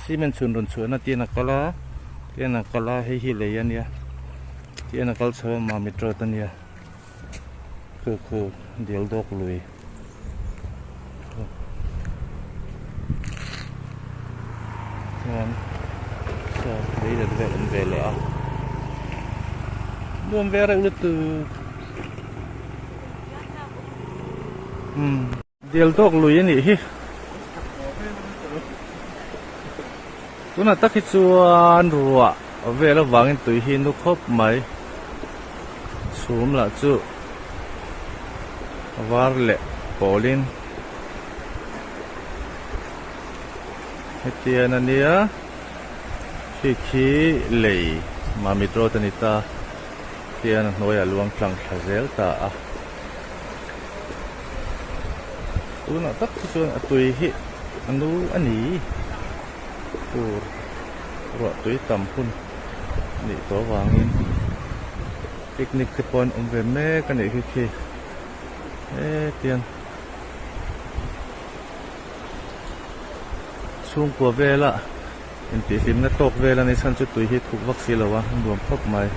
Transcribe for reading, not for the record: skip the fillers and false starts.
Cement chhun rawn chhuahna tian a kal a tian a kal a hei hi lei a nia tian a kal chho a Mamit road a nia khu khu dil dawk lui. Chuan saw lei let vel an ve leh a nuam ve reuh lutuk umm dil tawk lui a nih hi tunah tak hi chuan ruah vel avangin tui hi nu khawp mai chhum lah chu a var leh pawlin hetian a nia khi khi lei mamit road a ni ta tian a hnuaiah luang tlang thla zel ta a tunah tak hi chuan a tui hi a nu a ni tur ruah tui tam hun a nih tawh avangin picnic te pawh an awm ve mek a nih khi khi hetiang chhungkua vela intihhlimna tawk vel a ni chhan chu tui hi thuk vak si lo a nuam khawp mai.